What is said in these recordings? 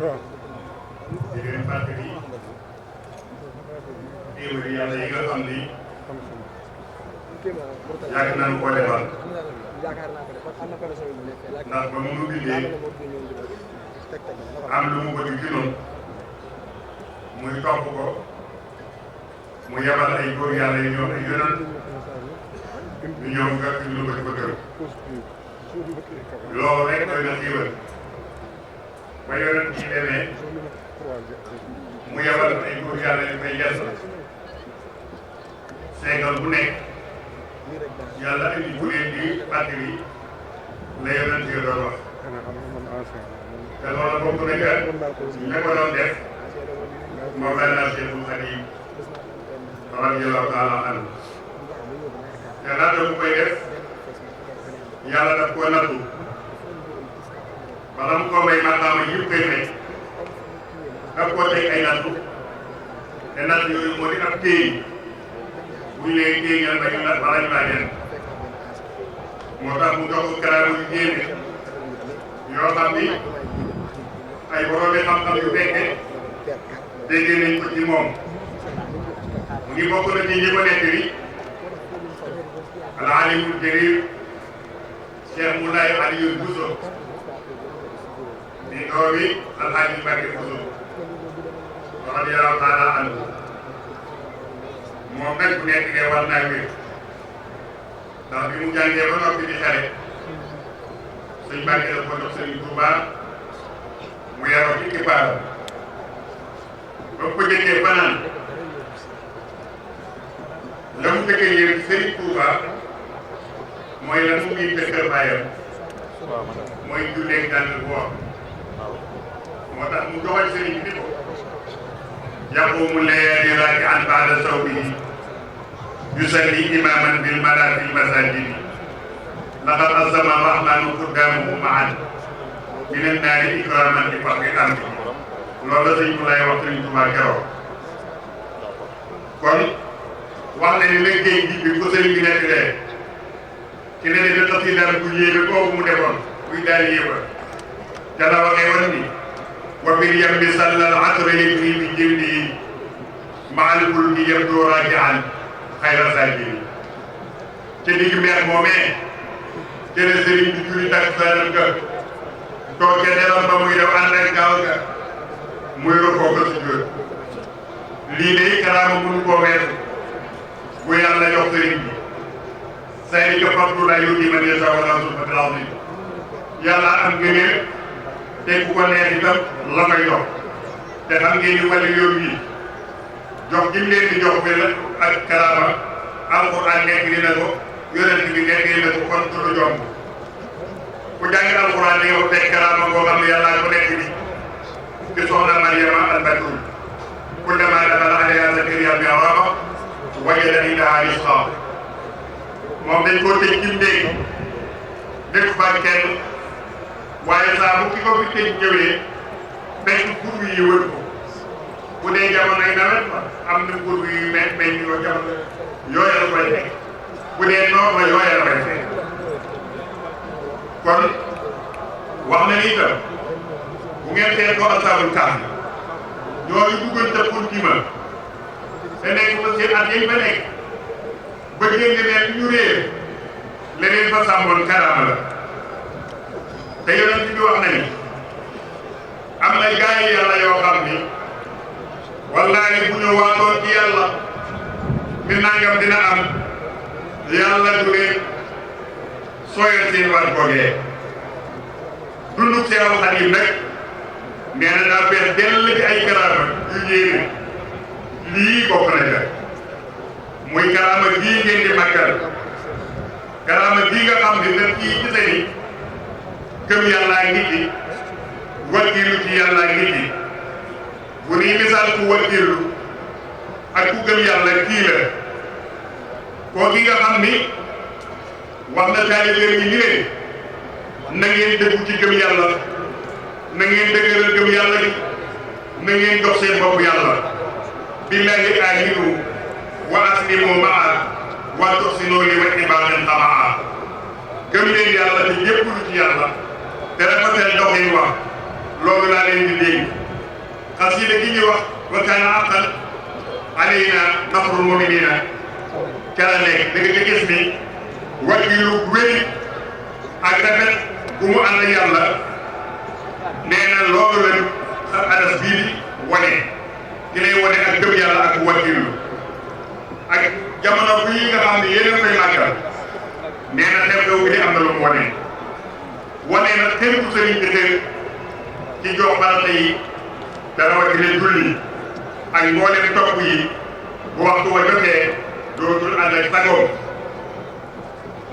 di leen fàttali xéewal yàlla yi nga xam ni yàgg nañu koo defal ndax ba mu bindee am lu mu bëgg ci noonu muy topp ko mu yebal ay góor yàlla yu ñëw ay yonent ñu ñëw nga ñu ko ci bëgg loolu rek doy na xéewal ba yonent yi demee mu yebal ay góor yàlla yu koy yeesal seegal bu nekk yàlla indi bu leen di fàttali la yonent yi doon wax te loolu bokk na ca ña ko doon def Mawlana Cheikhul Khadim radiyallahu taala anhu te laata mu koy def yàlla daf koo nattu bala mu ko may maqaama yëpp koy may daf koo teg ay nattu te natt yooyu moo di ab téy bu ñu lee téeñal ba ñu la bala ñu laa dem moo tax mu jox ko karaama yu génne yoo xam ni ay borom xam-xam yu fekke dégg nañ ko ci moom mu ngi bokk na ci ñi ko nekk ni al alimul jarir Cheikh Moulay Aliou Bousso di doomi Alhaji Mbacke Bousso radiyallahu taala anhu moom nag bu nekk ngay war naa wér ndax bi mu jàngee ba noppi di xale sëñ Mbacke la ko jox sëñ Touba mu yaroo ci kipaaram ba mu ko jëkkee fanaan la mu jëkkee yéen ci sëñ Touba mooy la mu ngi kër baayam mooy julleeg daan woor moo tax mu doxal sëriñ bi ni ko yaqumu layali raaki'an ba'da sawmihi yusalli imaman bil malaa fil masajidi laqad azzama rahmanu quddaamahu ma'an min an-naari ikraman li faqri amri loolu la sëñ bu lay wax sëriñ Tuubaa keroog kon wax na ni liggéey bi ko sëriñ bi nekk lee ci ne ne tax si dara bu yéeme kooku mu defoon buy daal yéeba ca la waxee woon ni wa bil yammi sallal atra yajri bi jildihi ma'al fulki yabdu raaki'an xayra saajidi ci digg meer moomee ci la sëriñ bi julli takkusaanam ga toog ca deram ba muy def ànd ak gaaw ga muy rokoo ko si jóot lii de karaama mënu koo weesu bu yàlla jox sëriñ bi zaalika fadlullaahi yu'tiihi man yashaa'u wallaahu zul fadlil aziim yàlla am ngëneel te ku ko neex itam la koy jox te xam ngeen ni wàllu yoon yi jox gi mu leen di jox bi la ak karaama alxuraan nekk na ko yonent bi nekk na ko kon du jomb ku jàng alxuraan di nga ko teg karaama boo xam ne yàlla ko nekk ni ci soxna Maryama al-Batuul kullamaa daxala alayhaa Zakariyaa al-mihraaba wajada indahaa rizqan moom dañ koo tëj ci ndéeg dëkk fa kenn waaye saa bu ki ko fi tëj ñëwee fekk gurgu yi wër ko bu dee jamonoy nawet am na gurgu yu meññ yoo jamono yooya la koy fekk bu dee noor la yooya la koy fekk kon wax na ni itam bu ngeen seet ko asaabul kahf ñooñu duggoon ca Kuntima te nekk ba seen at yañ fa nekk ba génn leen ñu réer leneen fa sàmmoon karaama la te yonent bi wax na ni am na gaay yi yàlla yoo xam ni wallaahi bu ñu waatoon ci yàlla mi nangam dina am yàlla du leen sooyal seen waat googee dunduk Seexul Xadiim nag nee na daa fees dell ci ay karaama yu yéeme lii bokk na ca muy karaama gii ngeen di màggal karaama gii nga xam ne dañ ciy gise ni gëm yàllaa ngi ci wakkiilu ci yàllaa ngi ci bu nii misaal ku wakkiilu ak ku gëm yàlla kii la koo gi nga xam ni wax na taalibe yi ni leen na ngeen dëggu ci gëm yàlla na ngeen dëgëral gëm yàlla gi na ngeen jox seen bopp yàlla billahi aminu wa aslimu maa wa tuxsinu li wajhi baatin tamaa gëm leen yàlla te yëpp lu ci yàlla te rafetal doxin wax loolu laa leen di dégg xasida gi ñuy wax wa kaana haqqan alaynaa nasrul mu'miniina ca la nekk da nga gis ni wakiilu wéri ak rafet bu mu ànd yàlla nee na loolu la adas bii di wane ki lay wane ak gëm yàlla ak wakiilu ak jamono bii nga xam ne yéen a koy màggal nee na xew-xew bi di am na lu mu wane na kenn ku sëriñ bi ci jox farata yi dara watina julli ak mboolem topp yi bu waxtu wa jotee dootul ànd ak sagoom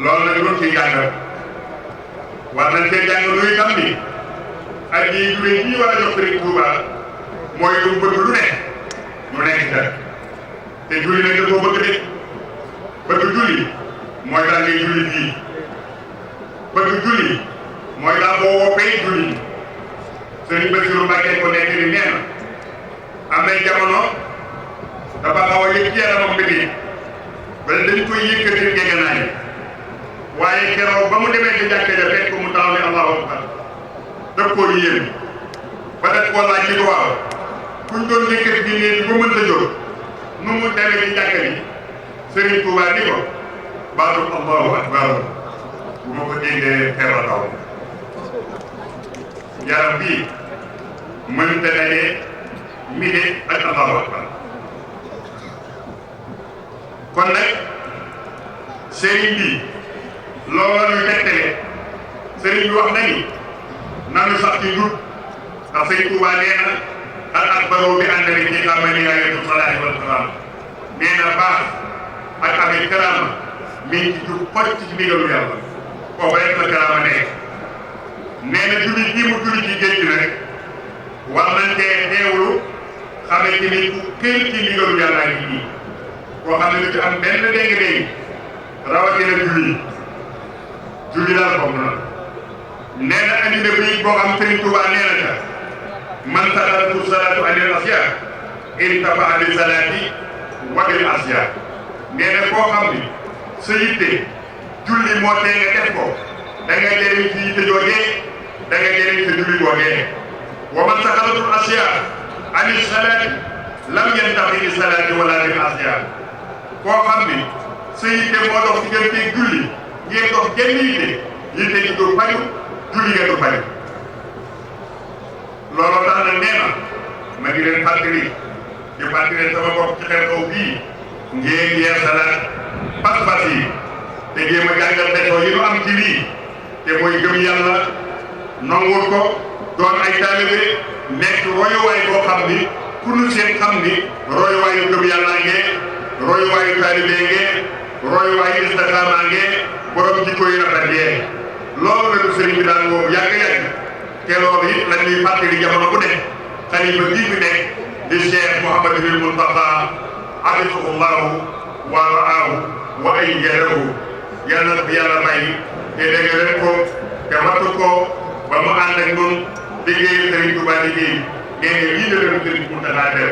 loolu nag doon ciy jàngal war nañ cee jàng luy xam ni ak yi jure yi war a jox Sëriñ Tuuba mooy lu mu bëgg lu nekk mu nekk ca te julli nag da koo bëgg de bëgg julli mooy daal ngay julli fii bëgg julli mooy daal boo woppee julli Sëriñ Basiru Mbàkke ko nekk ni nee na am nay jamono dafa xaw a yëg ci yaramam bi bala dañ koy yëkkati ngeganaay waaye keroog ba mu demee ci jàkka ja fekk mu taxaw ne allahu akbar daf koo yéen ba def koo laaj li ko waaw kuñ doon yëkkati bi ne ba mënta jóg nu mu demee ci jàkka bi Sëriñ Tuubaa ni ko baatu allahu akbar bu ma ko déggee feebar daw yaram bii mënta daje mide ak allahu akbar kon nag sëriñ bi loolu ñu tegtale sëriñ bi wax na ni nanu sax ci njub ndax Sëriñ Tuubaa nee na al akbaru bi àndali ci xamani ayatu salaahi wal salaam nee na baax ak amee karaama mi ngi ci jub xoj ci ndigalu yàlla kooku rek la karaama nekk nee na julli ji mu julli ci géej gi nag war nañ cee teewlu xamee ci ni ku kël ci ndigalu yàlla ngi nii koo xam ne du ci am benn dégg-dégg rawatina julli daal foog na nee na andi na bii boo xam Sëriñ Tuubaa nee na ca man saxalatu salaatu anil asyaa intafa bi salaati wa bil asyaa nee na koo xam ni sa yitte julli moo tee nga def ko da nga jëriñ ci yitte joojee da nga jëriñ sa julli googee wa man saxalatu asyaa anil salaati lam yantafi bi salaati wala bil asyaa koo xam ni sa yitte moo dox diggante julli ngeen dox genn yitte gi du faju julli nga du faju looloo tax na nee na ma ngi leen fàttali di fàttali sama bopp ci xew-xew bii ngeen yeesalaat pas-pas yi te jéem a jàngal desoo yi nu am ci lii te mooy gëm yàlla nangul ko doon ay taalibe nekk royuwaay boo xam ni ku nu seen xam ni royuwaayu gëm yàlla ngee royuwaayu taalibe ngee royuwaayu istiqaama ngee borom jikko yi rafet ngee loolu la ñu sëriñ bi daan woo yàgg-yàgg te loolu it la ñuy fàttali jamono bu nekk xalifa bii fi nekk di Cheikh Mouhamadul Mountakha hafizahullahu wa ra'aahu wa ayyadahu yàlla na fi yàlla may te dëgëral ko te wattu ko ba mu ànd ak ñun liggéey Sëriñ Tuubaa liggéey nee nga lii la leen Sëriñ Mountakha def